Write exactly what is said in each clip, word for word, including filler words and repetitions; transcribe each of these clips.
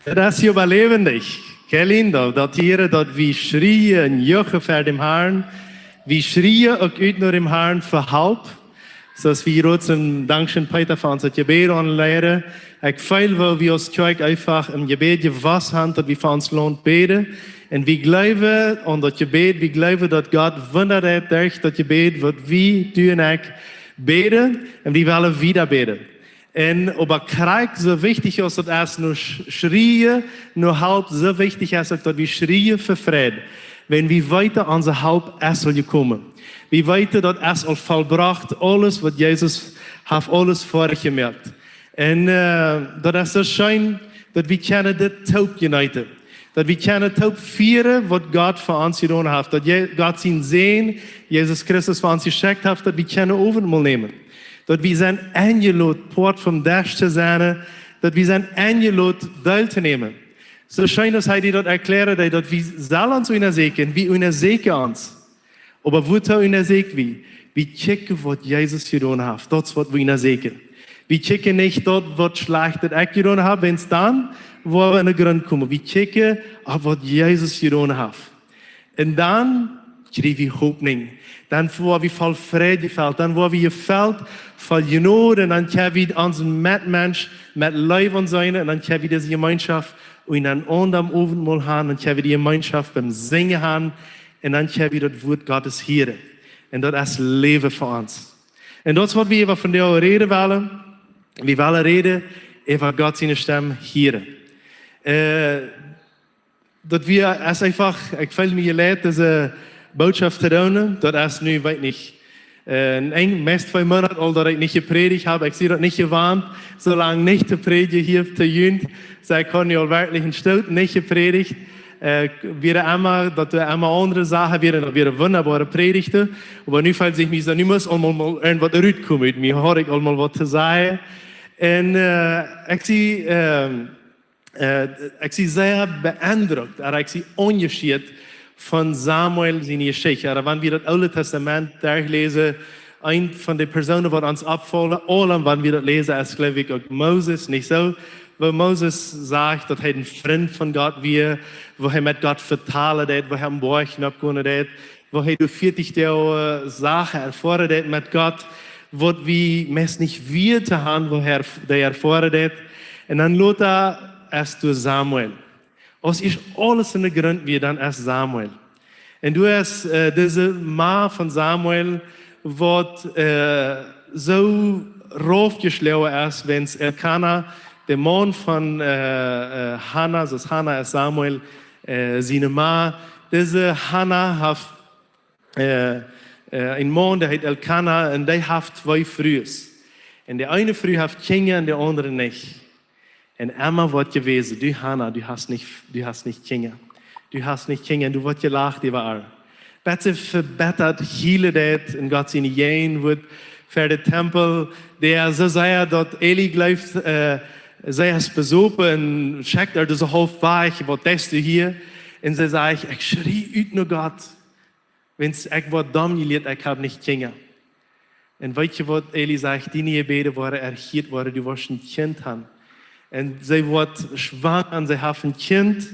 Daut es hia äwalewendich. Qué lindo, daut hia, daut wie schrieen un juchen ver däm Harn. Wie schrieen uk ut no däm Harn fa Help. Soo aus wie hia toom Dankscheen Peeta fa ons daut Jebäd aunleiden. Ekj feel, woo wie aus Kjoakj eefach em Jebäd jewast haben, daut wie fa ons Launt bäden. Un wie jleewen aun daut Jebäd, wie jleewen, daut Gott Wunda deit derch daut Jebäd, waut wie doonen, ekj bäden. Un wie wellen wieda bäden. Un oba krakjt soo wichtich aus daut es, no sch-, schrieen, no Help, soo wichtich es uk, daut wie schrieen fa Fräd. Wan wie weeten, onse Help es aul jekomen. Wie weeten, daut es aul vollbrocht, aules, waut Jesus haft, aules foadich jemoakt. Un, äh, daut es soo scheen, daut wie kjennen dit toop jeneeten. Daut wie kjennen toop fieren, waut Gott fa ons jedonen haft. Daut Je-, Gott sienen Sän, Jesus Christus, fa ons jeschekjt haft, daut wie kjennen Owentmol nämen. Daut wie sent enjelot, Poat vom Desch to sennen, daut wie sent enjelot, Deel to nämen. Soo scheen aus hee die daut erkjläaren deed, daut wie sellen ons unjasäkjen, wie unjasäkjen ons. Oba wuatoo unjasäkj wie? Wie kjikjen, waut Jesus jedonen haft. Daut es, waut wie unjasäkjen. Wie kjikjen nich daut, waut schlajcht daut ekj jedonen hab, wiels dan woa wie aun de Grunt komen. Wie kjikjen opp, waut Jesus jedonen haft. Un dan kjrie wie Hopninj. Dan woa wie voll Fräd jefelt. Dan woa wie jefelt voll Jnod. Un dan kjenn wie onsen Metmensch met Leew aunseenen. Un dan kjenn wie dise Jemeenschoft un dan aun däm Owentmol han. Dan kjenn wie dee Jemeenschoft biem Sinjen han. Un dan kjenn wie daut Wuat Gottes hieren. Un daut es Läwen fa ons. Un daut es, waut wie äwa vondoag räden wellen. Wie wellen räden äwa Gott siene Stemm hieren. Äh, daut wie, es eefach, ekj feel mie jelieet, dise Botschoft to doonen. Daut es nu, weet nich, äh, een, meist twee Moonat aul, daut ekj nich jeprädicht hab. Ekj sie daut nich jewant, soo lang nich to prädjen hia to junt. Soo, ekj kaun nu aul werkjlich een Stoot nich jeprädicht. Äh, wieren emma, daut doa emma aundre Sachen wieren, daut wieren wundaboare Prädichten. Oba nu feelt sikj mie soo, nu mott aulmol mol irjentwaut rutkomen ut mie, haud ekj aulmol waut to sajen. Un, äh, ekj sie, ähm, äh, ekj sie sea beendrukt, oba ekj sie aunjeschieet von Samuel siene Jeschicht. Oba wan wie daut Oole Tastament derchläsen, eent von de Persoonen, waut ons oppfaulen, aulem, wan wie daut läsen, es, jleew ekj, uk Moses, nich soo? Woo Moses sajcht, daut hee een Frint von Gott wia, woo hee met Gott vetalen deed, woo hee aum Boajch nopp gonen deed, woo hee doa vieetich Doag, äh, Sachen erfoaren deed met Gott, waut wie meist nich wudden han, woo hee dee erfoaren deed. Un dan lota es doa Samuel. Aus ieescht aules en de Grunt wia, dan es Samuel. Un doa es, äh, dise Ma von Samuel, waut, äh, soo raufjeschloagen es, wiels Elkana, de Maun von, äh, äh, Hanna, soo aus Hanna es Samuel, äh, siene Ma. Dise Hanna haft, äh, äh, een Maun, dee heet Elkana, un dee haft twee Frues. Un de eene Fru haft Kjinja un de aundre nich. Un emma woat jewäsen, du Hanna, du hast nich, du hast nich Kjinja. Du hast nich Kjinja, un doa woat jelacht äwa ar. Bat see vebittat hielen deed un Gott siene Jäajenwuat ver dän Tempel, dee soo säd, daut Eli jleeft, äh, see es besopen un schekjt ar soo haulf wajch, waut deist du hia? Un see sajcht, ekj schrie ut no Gott. Wiels ekj woa domm jelieet, ekj hab nich Kjinja. Un weet jie waut, Eli sajcht, diene Jebäden woaren erhieet woaren, du woascht een Kjint han. Un see woat schwanga un see haft een Kjint.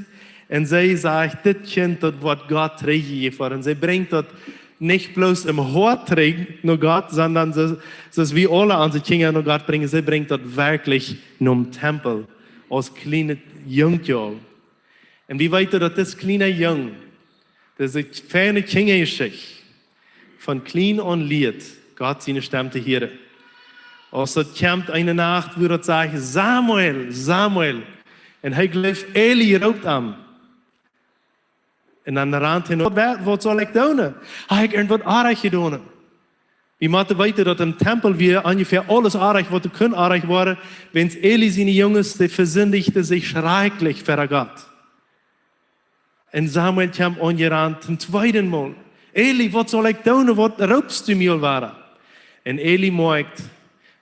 Un see sajcht, dit Kjint, daut woat Gott trigjjejäft woaren. Un see brinjt daut nich bloos em Hoat trigj no Gott, sonda soo, soo aus wie aule onse Kjinja no Gott brinjen, see brinjt daut werkjlich nom Tempel, aus kjliene Jung aul. Un wie weeten, daut dis kjliena Jung, dise feine Kjinjajeschicht, von kjlien aun lieet, Gott siene Stemm to hieren. Aus daut kjemt eene Nacht, wua daut sajcht, Samuel, Samuel. Un hee jleeft, Eli roopt am. Un dan rant hee no, waut, waut saul ekj doonen? Hab ekj irjentwaut oajch jedonen? Wie motten weeten, daut em Tempel wia onjefäa aules oajch, waut doa kunn oajch woaren, wiels Eli siene Junges, dee vesindichten sikj schrakjlich ver Gott. Un Samuel kjemt aunjerant een tweedet Mol. Eli, waut saul ekj doonen? Waut roopst du mie aul wada? Un Eli moakjt,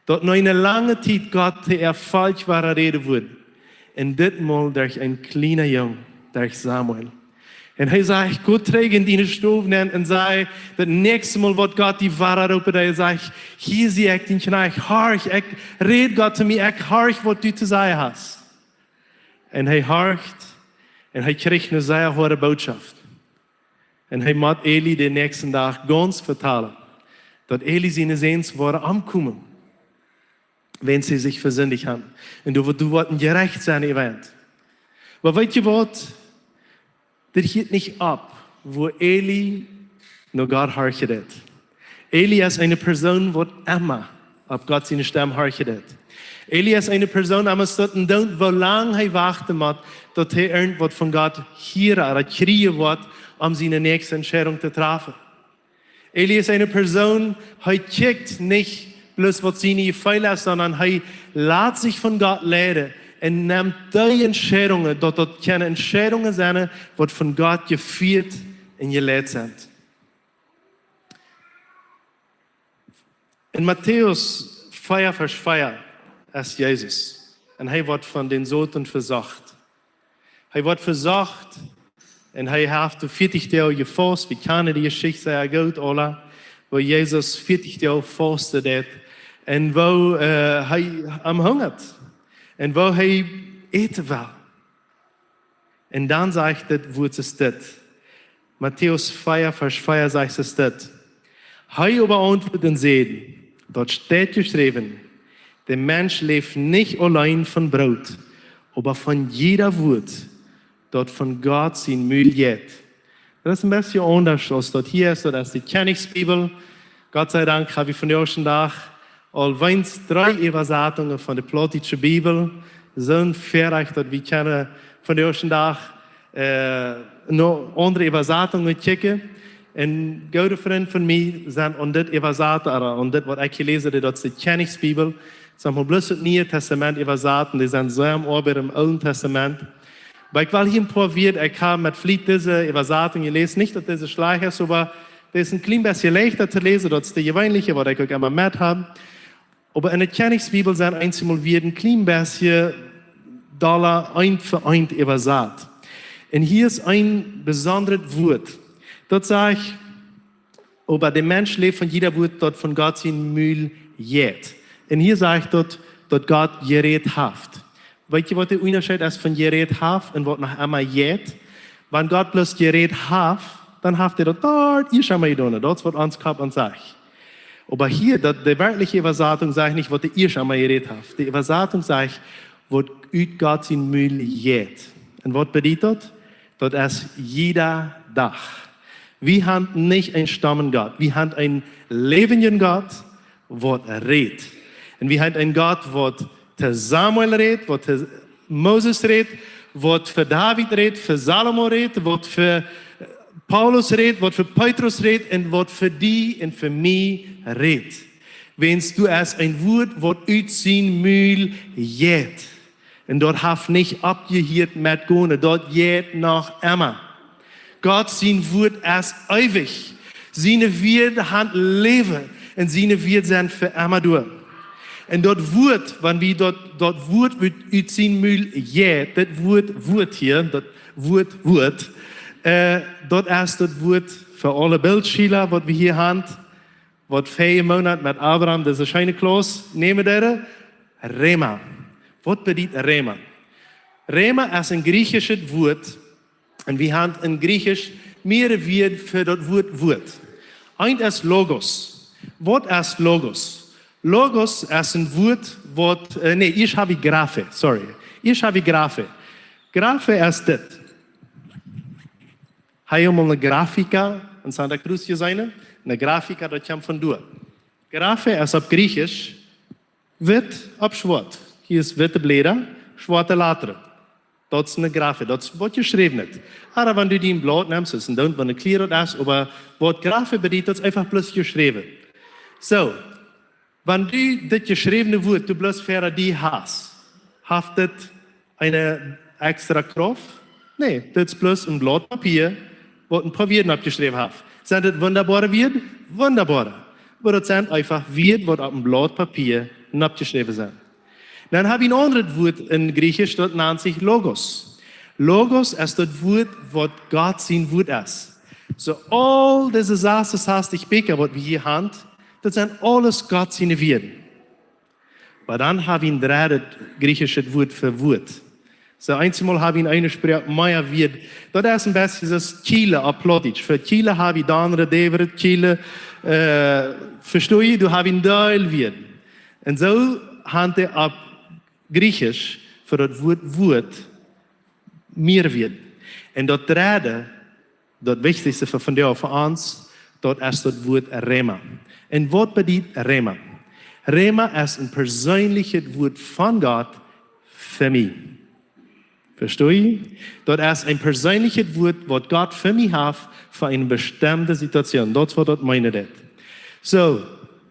daut no eene lange Tiet Gott to Erfolg wada räden wudd. Un dit Mol derch een kjliena Jung, derch Samuel. Un hee sajcht, go trigj en diene Stow nenn un saj, daut näakjste Mol waut Gott die wada roopt, daut hee sajcht, hia sie ekj dien Kjnajcht, horch, ekj räd Gott to mie, ekj horch waut du to sajen hast. Un hee horcht un hee kjricht eene sea hoade Bootschoft. Un hee mott Eli dän näakjsten Dach gaunz vetalen, daut Eli siene Säns woaren omkomen, wan see sikj vesindicht haben. Un du, du woascht jerecht sennen, eventuell. Oba weetst du waut? Dit hieet nich opp, woo Eli no Gott horchen deed. Eli es eene Persoon, waut emma opp Gott siene Stemm horchen deed. Eli es eene Persoon, emma stoten deed, woo lang hee wachten mott, daut hee irjentwaut von Gott hieren ooda kjrieen woat, om siene näakjste Entscheidunk to träfen. Eli es eene Persoon, hee kjikjt nich bloos waut siene Jefeelen es, sonda hee lat sikj von Gott leiden un nemt dee Entscheidungen, daut daut kjeene Entscheidungen sent, waut von Gott jefieet un jeleit sent. En Matäus vea, Varsch vea es Jesus. Un hee woat von dän Soton vesocht. Hee woat vesocht un hee haft doa vieetich Doag jefaust. Wie kjanen dee Jeschicht sea goot, aula, woo Jesus vieetich Doag fausten deed un woo, äh, hee aum hungat un woo hee äten well. Un dan sajcht dit Wuat, es dit. Matäus vea, Varsch vea sajcht es dit. Hee oba auntwuad un säd: Daut steit jeschräwen: De Mensch läft nich auleen von Broot, oba von jieda Wuat, daut von Gott sien Mul jeit. Daut es een bät aundasch aus daut hia es, daut es de Kjennichsbibel. Gott sei Dank hab wie vondoag dän Dach aul weens dree Äwasatungen von de plautdietsche Bibel. Soon Väarajcht, daut wie kjennen vondoag dän Dach, äh, no aundre Äwasatungen kjikjen. Een gooda Frint von mie sent aun dit äwasat, ooda aun dit waut ekj jeläsen hab, daut es de Kjennichsbibel. See haben bloos daut Niee Tastament äwasat, dee sent sea aum Oabeiden em Oolen Tastament. Oba ekj well hia een poa Wieed, ekj hab met Fliet dise Äwasatunk jeläsen, nich daut dise schlajcht es, oba dee es een kjlien bät leichta to läsen, daut es de jeweenelje, waut ekj uk emma met hab. Oba en de Kjennichsbibel sent eenjemol Wieed een kjlien bät dolla eent fa eent äwasat. Un hia es een besondret Wuat. Daut sajcht: Oba de Mensch läft von jieda Wuat, daut von Gott sien Mul jeit. Un hia sajcht daut, daut Gott jerät haft. Weetst du, waut de Unjascheet es von jerät haft un waut noch emma jeit? Wan Gott bloos jerät haft, dan haft hee daut doa ieescht emol jedonen. Daut es, waut ons Kopp ons sajcht. Oba hia, daut, de werkjliche Äwasatunk sajcht nich, waut hee ieescht emol jerät haft. De Äwasatunk sajcht, waut ut Gott sien Mul jeit. Un waut bediet daut? Daut es jieda Dach. Wie haben nich een stommen Gott. Wie haben een läwendjen Gott, waut rät. Un wie haben een Gott, waut to Samuel rät, waut to Moses rät, waut fa David rät, fa Salomo rät, waut fa Paulus rät, waut fa Petrus rät un waut fa die un fa mie rät. Wiels daut es een Wuat, waut ut sien Mul jeit. Un daut haft nich oppjehieet met gonen, daut jeit noch emma. Gott sien Wuat es eewich. Siene Wieed haben Läwen un siene Wieed sent fa emma doa. Un daut Wuat, wan wie daut, daut Wuat ut, ut sien Mul jeit, daut Wuat, Wuat hia, daut Wuat, Wuat, äh, daut es daut Wuat fa aule Bildschiela, waut wie hia haben, waut väaje Moonat met Abraham dise scheene Klauss nämen deeden. Rhema. Waut bediet Rhema? Rhema es een griechischet Wuat, un wie haben en Griechisch mearere Wieed fa daut Wuat Wuat. Eent es Logos. Waut es Logos? Logos es een Wuat, waut, äh, nä, ieescht hab wie Graphe, sorry. Ieescht hab wie Graphe. Graphe es dit. Hab jie mol eene Grafika en Santa Cruz jeseenen? Eene Grafika, daut kjemt von doa. Graphe es opp Griechisch witt opp schwoat. Hia es witte Bläda, schwoate Lettren. Daut es eene Graphe, daut es waut jeschräwen es. Oba wan du dien Blaut nemst, es een Doont, wan de Kjlieren es, oba waut Graphe bediet, daut es eefach bloos jeschräwen. Soo, wan du dit jeschräwne Wuat, du bloos ver die hast, haft dit eene extra Krauft? Nä, dit es bloos een Blaut Papia, waut een poa Wieed oppjeschräwen haft. Sent dit wundaboare Wieed? Wundaboare. Oba daut sent eefach Wieed, waut opp een Blaut Papia oppjeschräwen sent. Dan hab wie een aundret Wuat en Griechisch, daut nant sikj Logos. Logos es daut Wuat, waut Gott sien Wuat es. Soo, aul dise sasunsastich Bieekja, waut wie hia haben, daut sent aules Gott siene Wieed. Oba dan hab wie een dreddet griechischet Wuat fa Wuat. Soo, eenjemol hab wie en eene Sproak mea Wieed. Daut es een bät soo aus Kjiele opp Plautdietsch. Fa Kjiele hab wie dan de Däwret Kjiele, äh, vestonen, du hast een Deel Wieed. Un soo haft hee opp Griechische fa daut Wuat Wuat mea Wieed. Un daut dredde, daut wichtichste fa vondoag fa ons, daut es daut Wuat Rhema. Un waut bediet Rhema? Rhema es een perseenlichet Wuat von Gott fa mie. Vestonen? Daut es een perseenlichet Wuat, waut Gott fa mie haft, fa eene bestemde Situation. Daut es waut daut meenen deit. Soo,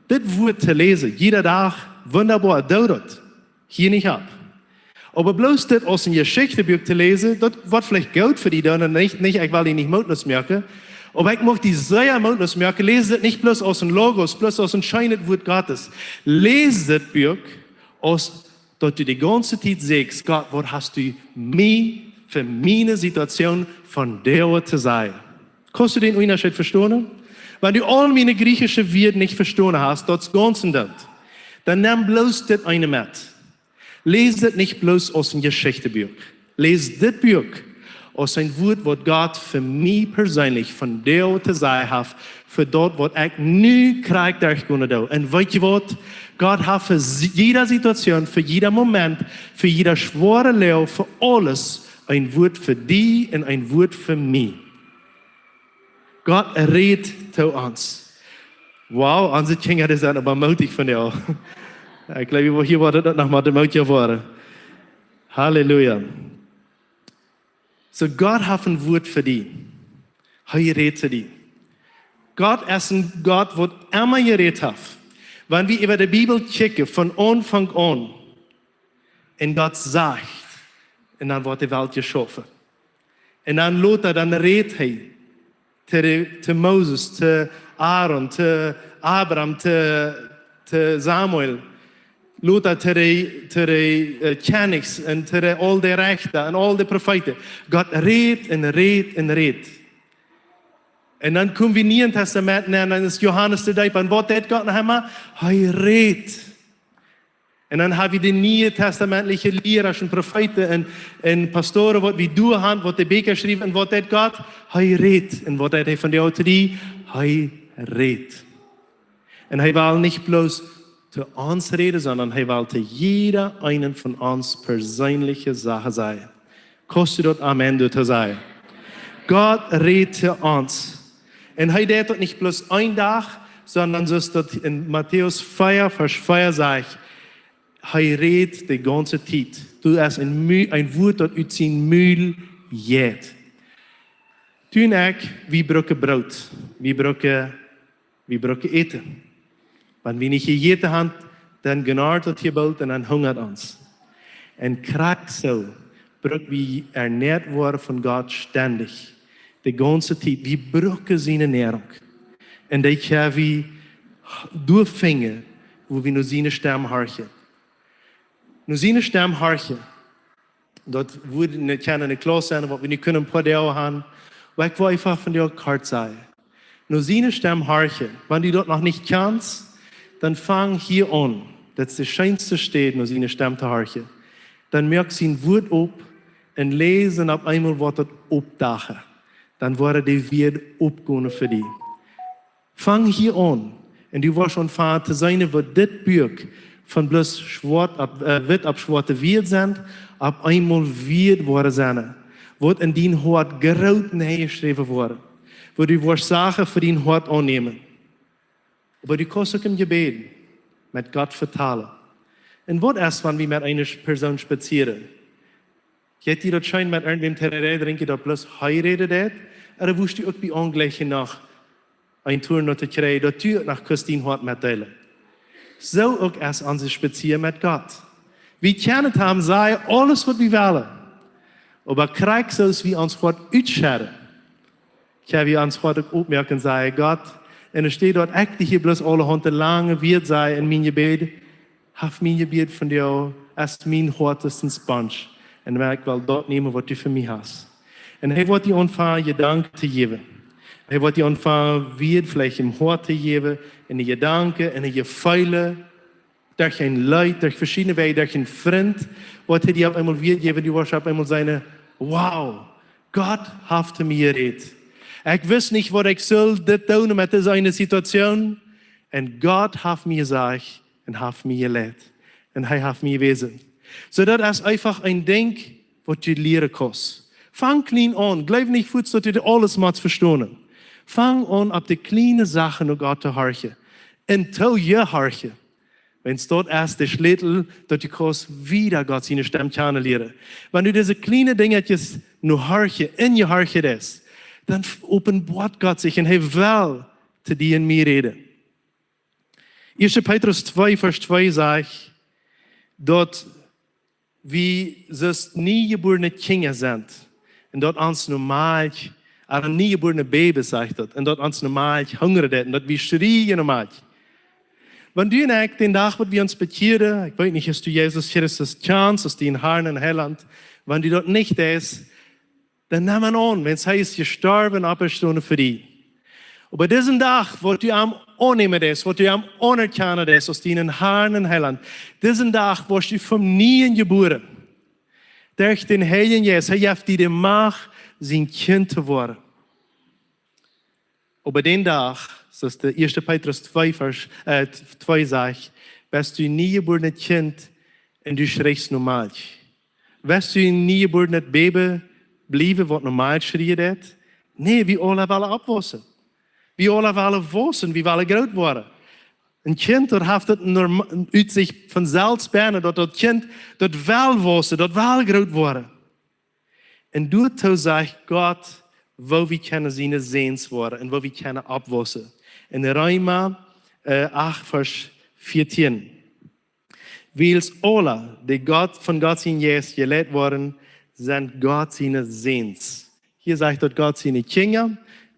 dit Wuat to läsen, jieda Dach, wundaboa, doo daut. Hia nich opp. Oba bloos dit aus een Jeschichtebuak to läsen, daut woat veleicht goot fa die doonen, nich, nich, ekj well die nich mootloos moaken. Oba ekj mucht die sea mootloos moaken, läs dit nich bloos aus een Logos, bloos aus een scheenet Wuat Gottes. Läs dit Buak aus daut du de gaunze Tiet sajchst: Gott, waut hast du mie fa miene Situation vondoag to sajen? Kaust du dän Unjascheet vestonen? Wan du aul miene griechische Wieed nich vestonen hast, daut es gaunz endoont, dan nemm bloos dit eene met. Läs dit nich bloos aus een Jeschichtebuak. Läs dit Buak aus een Wuat, waut Gott fa mie perseenlich vondoag to sajen haft, fa daut, waut ekj nu krakjt derchgonen doo. Un weetst du waut? Gott haft fa si-, jieda Situation, fa jieda Moment, fa jieda schwoare Loag, fa aules een Wuat fa die un een Wuat fa mie. Gott rät to ons. Wow, onse Kjinja, dee sent oba moodich vondoag. Ekj jleew, hia woat daut noch mol de Moot woaren. Halleluja. Soo, Gott haft een Wuat fa die. Hee rät to die. Gott es een Gott, waut emma jerät haft. Wan wie äwa de Bibel kjikjen, von Aunfank aun, un Gott sajcht, un dan woat de Welt jeschaufen. Un dan lota, dan rät hee to, de, to Moses, to Aaron, to Abraham, to, to Samuel, lota to de, to de, äh, Kjennichs un to de, aul de Rechta un aul de Profeeten. Gott rät un rät un rät. Un dan kom wie em Nieen Tastament nenn, dan es Johanes de Deepa. Un waut deit Gott noch emma? Hee rät. Un dan hab wie de niee testamentliche Liera un Profeeten un, un Pastoren, waut wie doa han, waut de Bieekja schriewen, un waut deit Gott? Hee rät. Un waut deit hee vondoag to die? Hee rät. Un hee well nich bloos to ons räden, sonda hee well to jieda eenen von ons perseenliche Sachen sajen. Kaust du daut Amen doa to sajen? Gott rät to ons. Un hee deit daut nich bloos een Dach, sonda soo aus daut en Matäus vea, Varsch vea sajcht, hee rät de gaunze Tiet. Daut es een Mu-, een Wuat, daut ut sien Mul jeit. Du un ekj, wie brucken Broot. Wie brucken Wie brucken äten. Wan wie nich jejäten han, dan gnarrt daut hia boolt un dan hungat ons. Un krakjt soo bruck wie ernäat woaren von Gott stendich. De gaunze Tiet. Wie brucken siene Näarunk. Un dee kjenn wie doa finjen, wua wie no siene Stemm horchen. No siene Stemm horchen. Daut wudd ne, kjennen ne Klauss sennen, waut wie nu kjennen een poa Doag han. Oba ekj well eefach vondoag kort sajen. No siene Stemm horchen. Wan du daut noch nich kjanst, dan fang hia aun. Daut es de scheenste Städ, no siene Stemm to horchen. Dan moak sien Wuat op un läs un opp eemol woat daut opdachen. Dan woaren de Wieed opkomen fa die. Fang hia aun. Un du woascht aunfangen to seenen, woo dit Buak von bloos schwoat opp, äh, witt opp schwoate Wieed sent, opp eemol Wieed woaren sennen. Woat en dien Hoat groot nenjeschräwen woaren. Woo du woascht Sachen fa dien Hoat aunnämen. Oba du kaust uk em Jebäd met Gott vetalen. Un waut es, wan wie met eene Persoon spazieren? Jeit die daut scheen met irjentwäm to räden, denkjst du daut bloos hee räden deit? Ooda wurscht du uk bie aunjlikjen noch een Toorn no to kjrieen, daut du uk noch kaust dien Hoat metdeelen? Soo uk es onse Spazieren met Gott. Wie kjennen am sajen aules, waut wie wellen. Oba krakjt soo aus wie ons Hoat utschedden, kjenn wie ons Hoat uk opmoaken un sajen: Gott, en de Städ daut ekj die hia bloos aulahaunt lange Wieed saj en mien Jebäd, haft mien Jebäd vondoag, es mien Hoat es een Sponge. Un ekj well daut nämen, waut du fa mie hast. Un hee woat die aunfangen Jedanken to jäwen. Hee woat die aunfangen Wieed veleicht em Hoat to jäwen, en de Jedanken, en de Jefeelen. Derch een Leet, derch veschiedne Wäaj, derch een Frint, waut hee die opp eemol wada jäwen, du woascht opp eemol seenen: Wow, Gott haft to mie jerät. Ekj wist nich, waut ekj sull dit doonen met dise eene Situation. Un Gott haft mie jesajcht un haft mie jeleit. Un hee haft mie jewäsen. Soo, daut es eefach een Dinkj, waut du lieren kaust. Fang kjlien aun. Jleew nich fuaz, daut du aules motst vestonen. Fang aun, opp de kjliene Sachen no Gott to horchen. Un to jehorchen. Wiels daut es de Schlätel, daut du kaust wada Gott siene Stemm kjanen lieren. Wan du dise kjliene Dinja no horchen, en jehorchen deist, dan f-, openboat Gott sikj un hee well to die un mie räden. Ieeschte Petrus twee, Varsch twee sajcht, daut wie soo aus niejebuarne Kjinja sent. Un daut ons no Malkj, ooda niejebuarne Babys, sajcht daut. Un daut ons no Malkj hungren deit. Un daut wie schrieen no Malkj. Wan du un ekj dän Dach, waut wie ons bekjieren, ekj weet nich, aus du Jesus Christus kjanst, aus dien Herr un Heilaunt, wan du daut nich deist, dan nemm am aun, wiels hee es jestorwen un oppjestonen fa die. Oba disen Dach, waut du am aunnämen deist, waut du am aunerkjanen deist aus dienen Herr un Heilaunt, disen Dach woascht du von nieem jebuaren. Derch dän Heiljen Jeist, hee jeft die de Macht, sien Kjint to woaren. Oba dän Dach, soo aus de ieeschte Petrus twee, Varsch, äh, twee sajcht, best du niejebuarnet Kjint un du schrichst no Malkj. West du een niejebuarnet Baby bliewen, waut no Malkj schrieen deit? Nä, wie aula wellen oppwaussen. Wie aula wellen waussen, wie wellen groot woaren. Een Kjint, daut haft daut norm-, ut sikj von selfst bennen, daut daut Kjint, daut well waussen, daut well groot woaren. Un doatoo sajcht Gott, woo wie kjennen siene Säns woaren un woo wie kjennen oppwaussen. En Reema, äh, acht, Varsch vieetieen. Wiels aule, dee Gott, von Gott sien Jeist jeleit woaren, sent Gott siene Säns. Hia sajcht daut Gott siene Kjinja,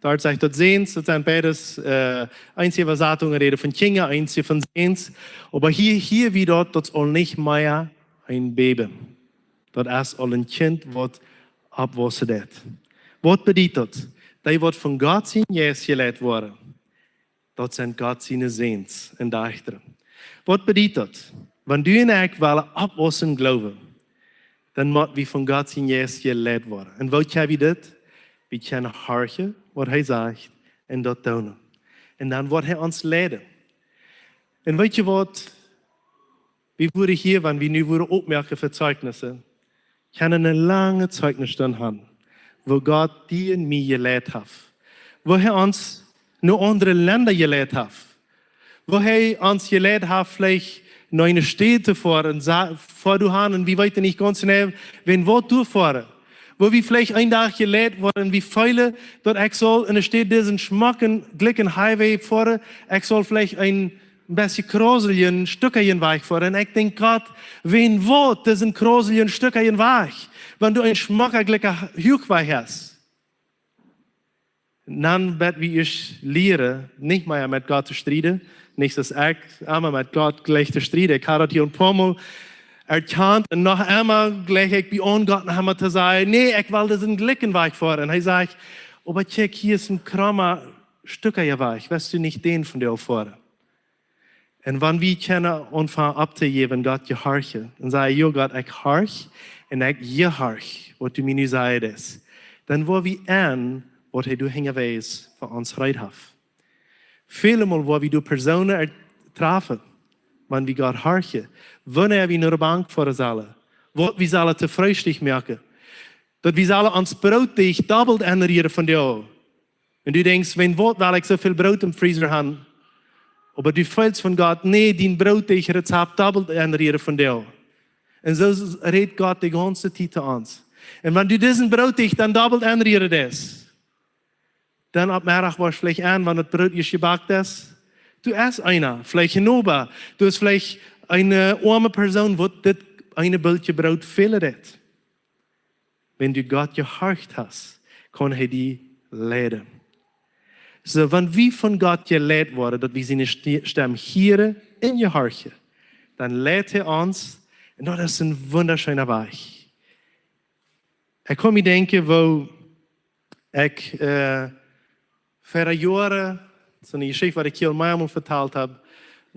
doa sajcht daut Säns, daut sent beides, äh, eenje Äwasatungen räden von Kjinja, eenje von Säns. Oba hia, hia wia daut, daut es aul nich mea een Baby. Daut es aul een Kjint, waut oppwaussen deit. Waut bediet daut? Dee, waut von Gott sien Jeist jeleit woaren, daut sent Gott siene Säns un Dajchta. Waut bediet daut? Wan du un ekj wellen oppwaussen em Gloowen, dan motten wie von Gott sien Jeist jeleit woaren. Un woo kjenn wie dit? Wie kjennen horchen, waut hee sajcht, un daut doonen. Un dan woat hee ons leiden. Un weetst du waut? Wie wudden hia, wan wie nu wudden oppmoaken fa Zeijnissen, kjennen een langet Zeijnis dan haben, woo Gott die un mie jeleit haft. Woo hee ons no aundre Lenda jeleit haft. Woo hee ons jeleit haft, veleicht no eene Staut to foaren, sa-, foa doa han, un wie weeten nich gaunz jeneiw, wan waut doa foaren. Woo wie veleicht een Dach jeleit woaren, wie feelen, daut ekj saul enne Staut disen schmocken, jlikjen Highway foaren, ekj saul veleicht een een bät krauseljen, stukjen Wajch foaren. Un ekj denkj, Gott, wan waut, daut es een krauseljen, stukjen Wajch, wan du een schmocka, jlikja Huachwajch hast. Dan woa wie ieescht lieren, nich mea met Gott to strieden, nich soo aus ekj emma met Gott jleich to strieden. Ekj haud daut hia een poa Mol erkjant un noch emma jleich ekj bie aun Gott noch emma to sajen: "Nä, ekj well disen jlikjen Wajch foaren." Un hee sajcht: "Oba kjikj, hia es een kromma stukja Wajch, west du nich dän von die foaren?" Un wan wie kjennen aunfangen opptojäwen, Gott jehorchen, un sajen: "Jo, Gott, ekj horch, un ekj jehorch, waut du mie nu sajen deist," dan woa wie enn, waut hee doa hinjawäajes fa ons reed haft. Väle Mol woa wie doa Persoonen er-, trafen, wan wie Gott horchen, wanea wie no de Bank foaren sellen, waut wie sellen to Freestikj moaken, daut wie sellen ons Brootdeech dobbelt enrieren von die. Un du denkjst: "Wan waut well ekj soo väl Broot em Freezer haben?" Oba du feelst von Gott: "Nä, dien Brootdeech-Rezapt dobbelt enrieren von die." Un soo rät Gott de gaunze Tiet to ons. Un wan du disen Brootdeech dan dobbelt enrieren deist, dan opp Meddach woascht veleicht enn, wan daut Broot ieescht jebackt es, du hast eena, veleicht een Noba, du hast veleicht eene oame Persoon, waut dit eene Bult Broot fälen deit. Wan du Gott jehorcht hast, kaun hee die leiden. Soo, wan wie von Gott jeleit woaren, daut wie siene Sti-, Stemm hieren un jehorchen, dan leit hee ons, un daut es een wundascheena Wajch. Ekj kaun mie denkjen, woo ekj, äh, ver Joaren, soone Jeschicht, waut ekj hia aul meamol vetalt hab,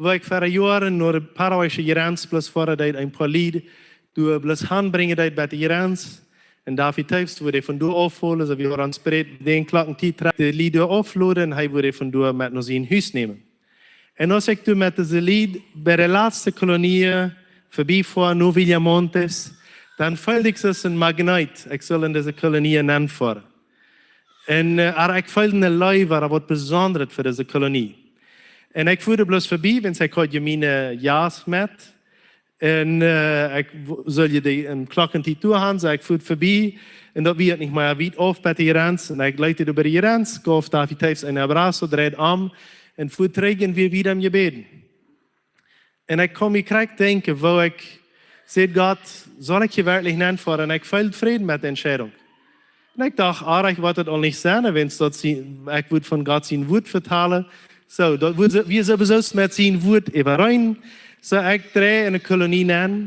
wua ekj ver Joaren no de paraguaysche Jrens bloos foaren deed, een poa Lied doa bloos hanbrinjen deed bat de Jrens. Un David Toews, wua dee von doa aufholen, soo wie ons Prädja dän Klockentiet traf, de Lied doa aufloden un hee wudd dee von doa met no sien Hus nämen. Un aus ekj doa met dise Lied bie de latste Kolonie verbie foa, no Villamontes, dan feeld ekj soo aus een Magnet, ekj sull en dise Kolonie nenfoaren. Un äh, oba ekj feeld eene Leew, oba waut Besondret fa dise Kolonie. Un ekj foa doa bloos verbie, wiels ekj haud je miene Jas met. Un äh, ekj w- sull je dee em Klockentiet doa han, soo ekj foa verbie. Un daut wia nich mea wiet auf bat de Jrens. Un ekj leet doa bie de Jrens, gauf David Toews een abrazo, dreid om un foa trigj un wia wieda aum Jebäden. Un ekj kunn mie krakjt denkjen, woo ekj säd: Gott, sull ekj hia werkjlich nenfoaren? Un ekj feeld Fräd met de Entscheidunk. Un ekj docht, oba ekj woa daut aul nich sennen, wiels daut sie, ekj wudd von Gott sien Wuat vetalen. Soo, daut wudd, wia sowieso met sien Wuat äwareen. Soo, ekj dreid en de Kolonie nen.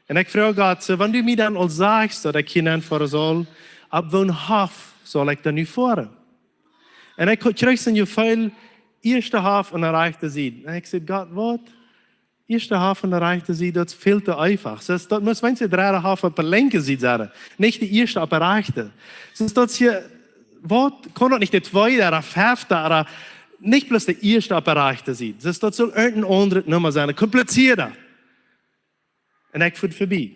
Un ekj froag Gott, soo, wan du mie dan aul sajchst, daut ekj hia nenfoaren saul, opp woon Hoff saul ekj dan nu foaren? Un ekj kjrieech soon Jefeel, ieeschte Hoff aun de rajchte Sied. Un ekj säd: Gott, waut? Ieeschte Hoff aun de rajchte Sied, daut es väl too eefach. Soo, daut mott weens de dredde Hoff opp de linkje Sied sennen, nich de ieeschte opp de rajchte. Soo, daut es hia, waut, kaun daut nich de tweede ooda fefte ooda nich bloos de ieeschte opp de rajchte Sied? Soo, daut sull irjent eene aundre Numma sennen, komplizieeda. Un ekj foa verbie.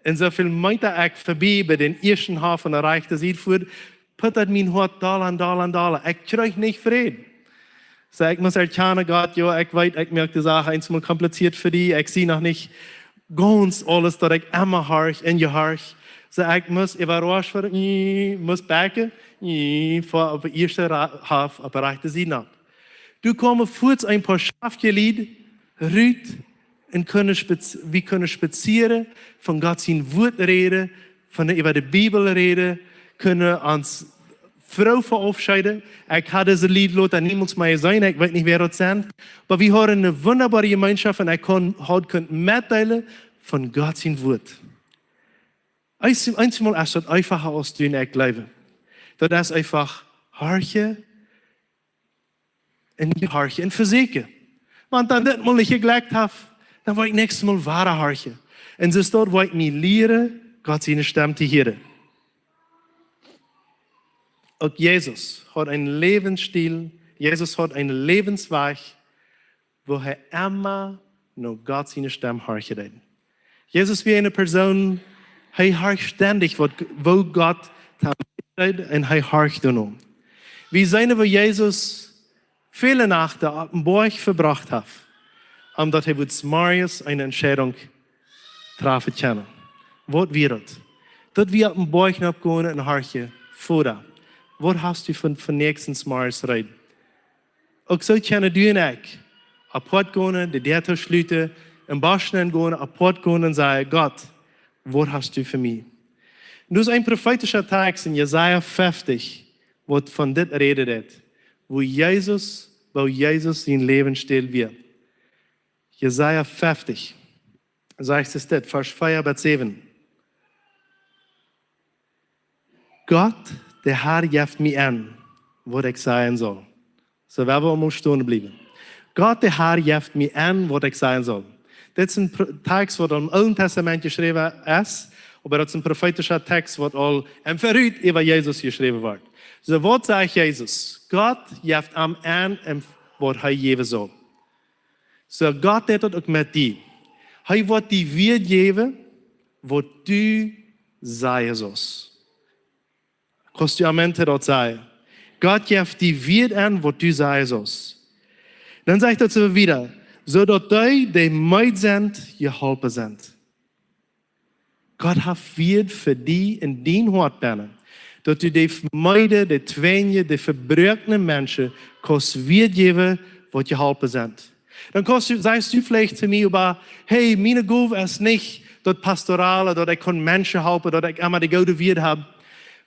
Un soo väl Meeta ekj verbie bie dän ieeschten Hoff aun de rajchte Sied foa, puttad mien Hoat dolla un dolla un dolla. Ekj kjrieech nich Fräd. Soo, ekj mott erkjanen, Gott, jo, ekj weet, ekj moak de Sach eensmol komplizieet fa die. Ekj sie noch nich gaunz aules, daut ekj emma horch un jehorch. Soo, ekj mott äwarascht woaren, mott bäkjen, foa opp de ieeschte Ra- Hoff opp de rajchte Sied nenn. Doa kjeemen fuaz een poa Schaftjelied rut un kunnen spaz- wie kunnen spazieren, von Gott sien Wuat räden, von de, äwa de Bibel räden, kunnen ons Froagen aufschäden. Ekj haud dise Lied lota niemols mea jeseenen, ekj weet nich, wäa daut sent. Oba wie hauden eene wundaboare Jemeenschoft un ekj kunn, haud kunt metdeelen von Gott sien Wuat. Eens-, eensmol es daut eefacha aus du un ekj jleewen. Daut es eefach horchen un horchen un vesäakjen. Wan daut dit Mol nich jeglekjt haft, dan woa ekj näakjstet Mol wada horchen. Un soo es daut, woa ekj mie lieren, Gott siene Stemm to hieren. Uk Jesus haud een Läwensstiel, Jesus haud een Läwenswajch, wua hee emma no Gott siene Stemm horchen deed. Jesus wia eene Persoon, hee horcht stendich, waut, woo Gott am deed, un hee horcht doano. Wie seenen, woo Jesus väle Nachten opp een Boajch vebrocht haft, omdaut hee wudd zemorjes eene Entscheidunk trafen kjennen. Waut wia daut? Daut wie opp een Boajch nopp gonen un horchen: Voda, waut hast du fa, fa näakjsten zemorjes reed? Uk soo kjennen du un ekj apoat gonen, de Däa tooschluten, em Boajch nenn gonen, apoat gonen un sajen: Gott, waut hast du fa mie? Un daut es een profeetischa Takjst en Jesaja fefftich, waut von dit räden deit, woo Jesus, woo Jesus sien Läwensstiel wia. Jesaja fefftich, sajcht et dit, Varsch vea bat säwen. Gott, de Har, jeft mie aun, waut ekj sajen saul. Soo, wie wellen mol stonen bliewen. Gott, de Har, jeft mie aun, waut ekj sajen saul. Dit es een Pro-, Takjst, waut em Oolen Testament jeschräwen es, oba daut es een profeetischa Takjst, waut aul em Verut äwa Jesus jeschräwen woat. Soo, waut sajcht Jesus? Gott jeft am aun, em, waut hee jäwen saul. Soo, Gott deit daut uk met die. Hee woat die Wieed jäwen, waut du sajen saust. Kaust du Amen to daut sajen? Gott jeft die Wieed aun, waut du sajen saust. Dan sajcht et soo wieda: Soo daut dee, dee meed sent, jeholpen sent. Gott haft Wieed fa die en dien Hoat bennen, daut du de Meede, de Twenje, de vebroakne Menschen kaust Wieed jäwen, waut jeholpen sent. Dan kaust du, sajchst du veleicht to mie: Oba hey, miene Gow es nich daut Pastorale, daut ekj kaun Menschen halpen, daut ekj emma de goode Wieed hab.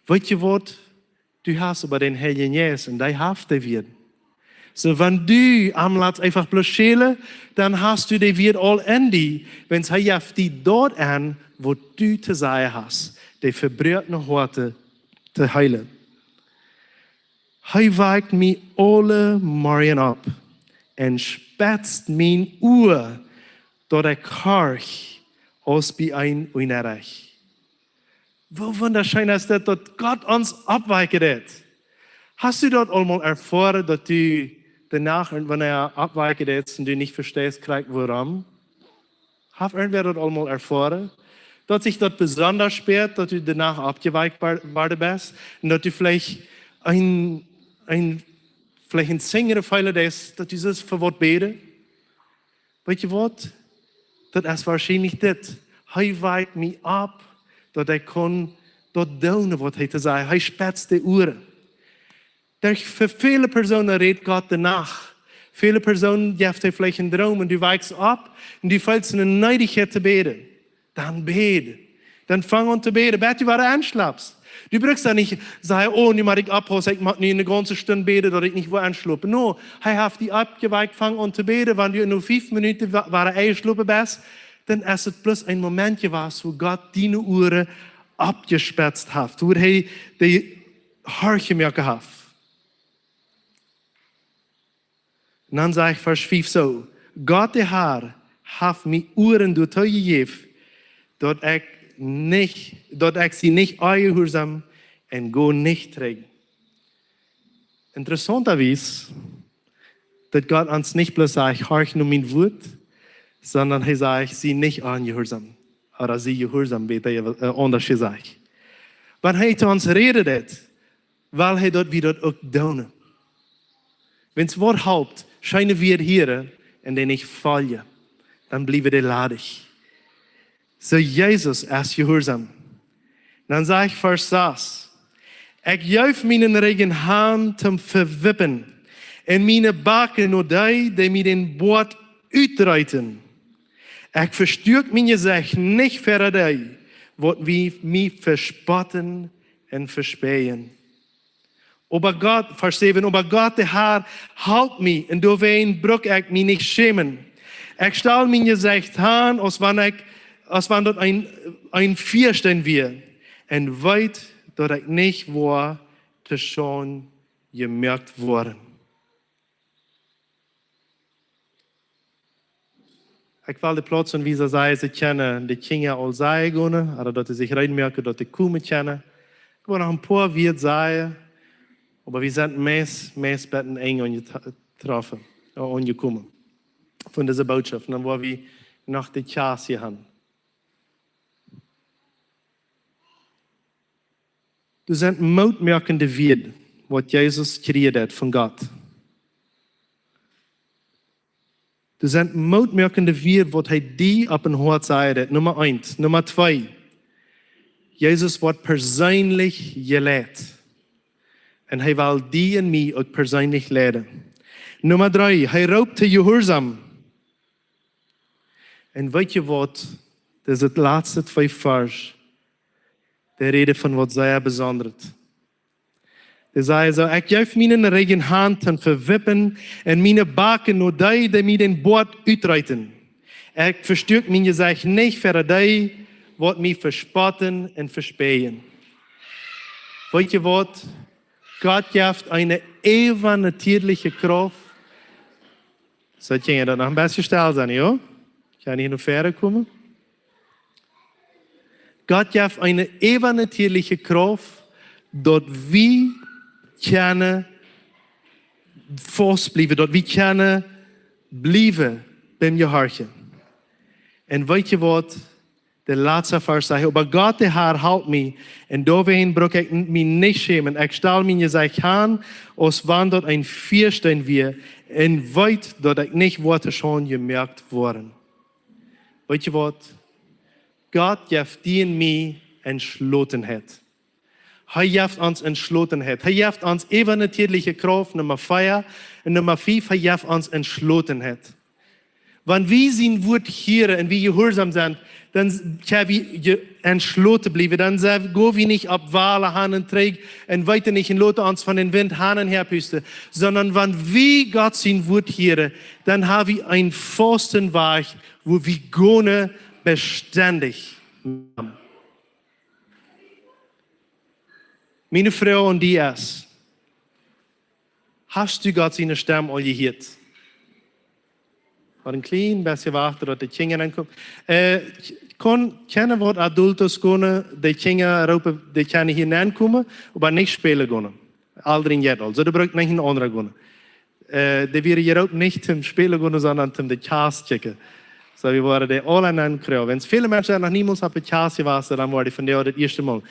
Weetst du waut? Du hast oba dän Heiljen Jeist un dee haft de Wieed. Soo, wan du am latst eefach bloos schälen, dan hast du de Wieed aul en die, wiels hee jeft die daut aun, waut du to sajen hast, de vebroakne Hoaten to heelen. Hee wajkt mie aule Morjen opp. un spetzt mien Ua, daut ekj horch aus bie een Unjarecht. Woo wundascheen es daut, daut Gott ons oppwakjen deit. Hast du daut aul mol erfoaren, daut du de Nacht irjentwanea oppwakjen deist un du nich vesteist krakjt wuarom? Haft irjentwäa daut aul mol erfoaren? Daut sikj daut besonda spieet, daut du de Nacht oppjewakjt wa-, worden best un daut du veleicht een, een, veleicht een singere Fäla deist, daut du sust fa waut bäden? Weetst du waut? Daut es woarschienlich dit. Hee wakjt mie opp, daut ekj kaun daut doonen, waut hee to sajen. Hee spetzt de Uaren. Derch, fa väle Persoonen rät Gott de Nacht. Väle Persoonen jeft hee veleicht een Droom un du wakjst opp un du feelst eene Needichkjeit to bäden. Dan bäd. Dan fang aun to bäden, bat du wada enschlapst. Du brukst dan nich sajen: "Oh, nu mott ekj opppaussen, ekj mott nu eene gaunze Stund bäden, daut ekj nich woa enschlopen." No, hee haft die oppjewakjt, fang aun to bäden. Wan du nu fief Minuten wa-, wada enjeschlopen best, dan es et bloos een Moment jewast, wua Gott diene Uaren oppjespetzt haft, wua hee die horchen jemoakt haft. Un dan sajcht Varsch fief soo: "Gott, de Har, haft mie Uaren doatoo jejäft, daut ekj nich, daut ekj sie nich onjehuarsaum un go nich trigj." Interessantawies, daut Gott ons nich bloos sajcht: "Horch no mien Wuat", sonda hee sajcht: "Sie nich onjehuarsaum." Ooda: "Sie jehuarsaum", bäta, äh, aundasch jesajcht. Wan hee to ons räden deit, well hee, daut wie daut uk doonen. Wan wie waut halpt, scheene wie hieren un dee nich foljen, dan bliewen dee ladich. Soo Jesus es jehuarsaum. Dan sajcht Varsch sas: "Ekj jeef mienen Rigjen han toom vewippen, un miene Backen no dee, dee mie dän Boat utreeten. Ekj vestuak mien Jesecht nich ver dee, waut mie, mie vespotten un vespäajen." Oba Gott, Varsch säwen: "Oba Gott, de Har, halpt mie, un doawäajen bruck ekj mie nich schämen. Ekj stal mien Jesecht han, aus wan ekj, aus wan daut een, een Fiasteen wia, un weet, daut ekj nich woa to Schaund jemoakt woaren." Ekj well de Plautsaunwiesa sajen, see kjennen de Kjinja aul sajen gonen, ooda daut see sikj reed moaken, daut dee komen kjennen. Ekj well noch een poa Wieed sajen, oba wie sent meist, meist bie daut Enj aunjetroffen, äh, aunjekomen von dise Botschaft. Un dan woa wie noch de Kjast hia han. Doa sent mootmoakende Wieed, waut Jesus kjrieen deed von Gott. Doa sent mootmoakende Wieed, waut hee die opp een Hoat sajen deed. Numma eent. Numma twee. Jesus woat perseenlich jeleit. Un hee well die un mie uk perseenlich leiden. Numma dree. Hee roopt to jehuarsaum. Un weetst du waut? Dit es daut latste twee Varsch. Dee räden von waut sea besondret. Dee sajen soo: "Ekj jeef mienen Rigjen han toom vewippen, un miene Backen no dee, dee mie dän Boat utreeten. Ekj vestuak mien Jesecht nich ver dee, waut mie vespotten un vespäajen." Weetst du waut? Gott jeft eene äwanatieelje Krauft. Soo, Kjinja, daut noch een bät stell sennen, jo? Kjenn jie no väaren komen? Gott jeft eene äwanatieelje Krauft, daut wie kjennen faust bliewen, daut wie kjennen bliewen biem Jehorchen. Un weetst du waut? De latste Varsch sajcht: "Oba Gott, de Har, halpt mie, un doawäajen bruck ekj mie nich schämen. Ekj stal mien Jesecht han, aus wan daut een Fiasteen wia, un weet, daut ekj nich woa to Schaund jemoakt woaren." Weetst du waut? Gott jeft die un mie Entschlossenheit. Hee jeft ons Entschlossenheit. Hee jeft ons äwanatieelje Krauft, Numma vea. Un Numma fief, hee jeft ons Entschlossenheit. Wan wie sien Wuat hieren un wie jehuarsaum sent, dan kjenn wie je-, entschloten bliewen. Dan sent, go wie nich opp Walen han un trigj un weeten nich un loten ons von dän Wint han un häa pusten. Sonda wan wie Gott sien Wuat hieren, dan ha wie eenen fausten Wajch, wua wie gonen bestendich. Miene Froag aun die es: Hast du Gott siene Stemm aul jehieet? Mau een kjlien bät wachten, daut de Kjinja nenkomen. Äh, kaun, kjennen waut adultos gonen, de Kjinja roopen, de kjennen hia nenkomen, oba nich spälen gonen. Aldrin jeit aul. Soo, dee brukt nich een aundra gonen. Äh, dee wieren hia uk nich toom spälen gonen, sonda toom de Kjast kjikjen. Soo, wie woaren dee aula nenkjrieen. Wan väle Menschen noch niemols opp de Kjast jewast sent, dan woaren dee vondoag daut ieeschte Mol.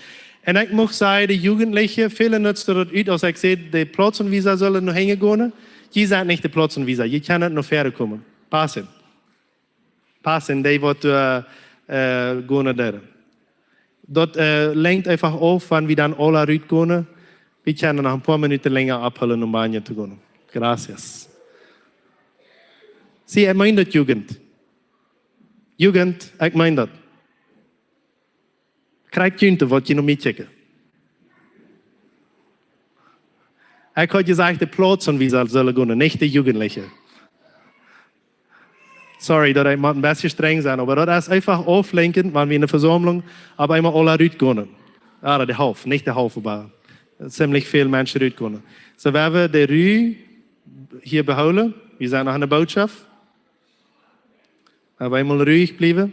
Un ekj mucht sajen, de Jugendliche, väle nutzen daut ut, aus ekj säd, de Plautzenwiesa sellen no hinjen gonen. Jie sent nich de Plautzenwiesa, jie kjennen no väaren komen. Passen. Passen, dee waut, äh, äh, gonen doa. Daut, äh, lenkt eefach auf, wan wie dan aula rut gonen. Wie kjennen noch een poa Minuten lenja aufhoolen om baño to gonen. Gracias. See, ekj meen daut, Jugend. Jugend, ekj meen daut. Kjrieet jie waut jie no mie kjikjen. Ekj haud jesajcht, de Plautzenwiesa sellen gonen, nich de Jugendliche. Sorry, daut ekj mott een bät strenj sennen, oba daut es eefach auflenkjen, wan wie en de Vesaumlunk opp eemol aula rut gonen. Jo, de Halft, nich de Halft, oba ziemlich väl Menschen rut gonen. Soo, wie woaren de Ru hia behoolen. Wie sent noch enne Botschaft. Oba eemol ruhig bliewen.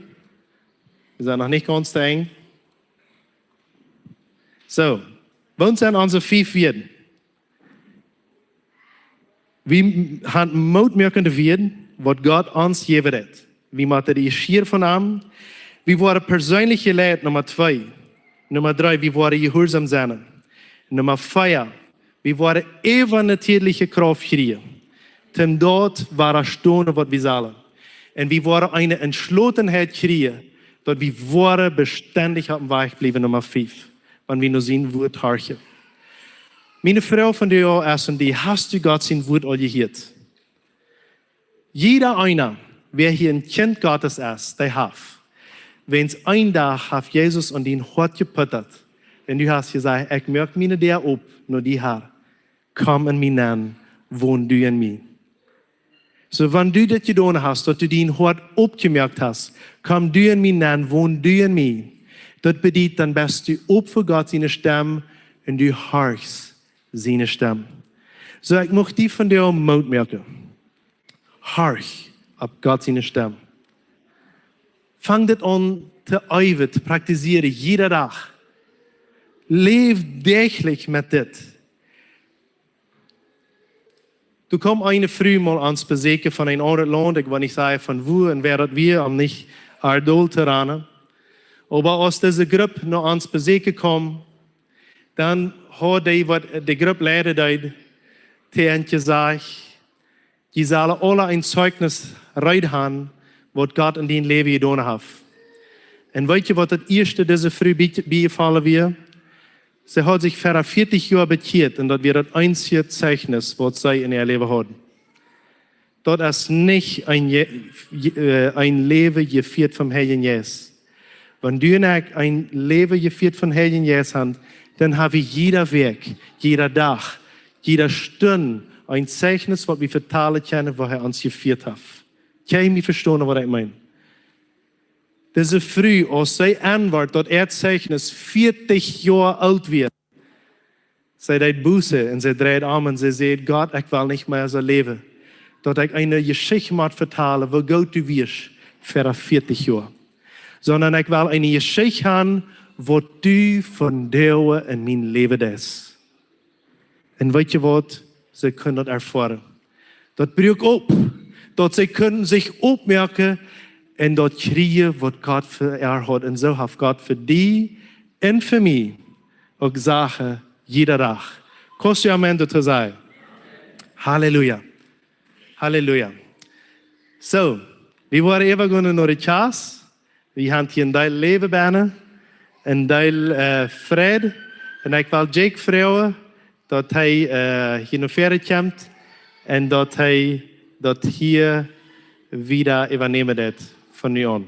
Wie sent noch nich gaunz to Enj. Soo, waut sent onse fief Wieed? Wie haben Moot moakende Wieed, waut Gott ons jäwen deit. Wie motten de Jeschia von am. Wie woaren perseenlich jeleit, Numma twee. Numma dree, wie woaren jehuarsom sennen. Numma vea, wie woaren äwanatieeliche Krauft kjrieen. Toom daut woaren stonen, waut wie sellen. Un wie woaren eene Entschlossenheit kjrieen, daut wie woaren bestendich oppem Wajch bliewen, Numma fief. Wan wie no sien Wuat horchen. Miene Froag vondoag es, un dee: Hast du Gott sien Wuat aul jehieet? Jieda eena, wäa hia een Kjint Gottes es, dee haft. Wan een Dach haft Jesus aun dien Hoat jeputtat. Un du hast jesajcht: Ekj moak miene Däa op no die, Har. Komm en mie nenn, won du en mie. Soo, wan du dit jedonen hast, daut du dien Hoat opjemoakt hast, komm du en mie nenn, won du en mie. Daut bediet, dan best du op fa Gott siene Stemm un du horchst siene Stemm. Soo, ekj mucht die vondoag Moot moaken. Horch opp Gott siene Stemm. Fang dit aun to eewen, to praktizieren, jieda Dach. Läw däachlich met dit. Doa kjeem eene Fru mol ons besieekjen von een aundret Launt, ekj well nich sajen von wua un wäa daut wia, om nich äa doll to ranen. Oba aus dise Grupp no ons besieekjen kjeem, dan haud dee, waut de Grupp leiden deed, to an jesajcht: Jie sellen aula een Zeichnis reed haben, waut Gott en dien Läwen jedonen haft. Un weet jie, waut daut ieeschte dise Fru bie-, biejefollen wia? See haud sikj ver vieetich Joa bekjieet un daut wia daut eensje Zeichnis, waut see en äa Läwen haud. Daut es nich een Je-, Je-, äh, een Läwen jefieet vom Heiljen Jeist. Wan du un ekj een Läwen jefieet vom Heiljen Jeist haben, dan hab wie jieda Wäakj, jieda Dach, jieda Stund een Zeichnis, waut wie vetalen kjennen, woo hee ons jefieet haft. Kjenn jie mie vestonen, waut ekj meen? Dise Fru, aus see enwort, daut äa Zeichnis vieetich Joa oolt wia, see deed Buße un see dreid om un see säd: Gott, ekj well nich mea soo läwen, daut ekj eene Jeschicht mott vetalen, woo goot du wiascht ver vieetich Joa. Sonda ekj well eene Jeschicht haben, waut du vondoag en mien Läwen deist. Un weet jie waut? See kunnen daut erfoaren. Daut bruak opp, daut see kunnen sikj oppmoaken un daut kjrieen, waut Gott fa äa haud. Un soo haft Gott fa die un fa mie uk Sachen jieda Dach. Kaust du Amen doatoo sajen? Halleluja. Halleluja. Soo, wie woaren äwagonen no de Kjast. Wie haben hia een Deel Läwen bennen, een Deel, äh, Fräd. Un ekj well Jake froagen, daut hee, äh, hia no väaren kjemt un daut hee daut hia wieda äwanämen deit von nu aun.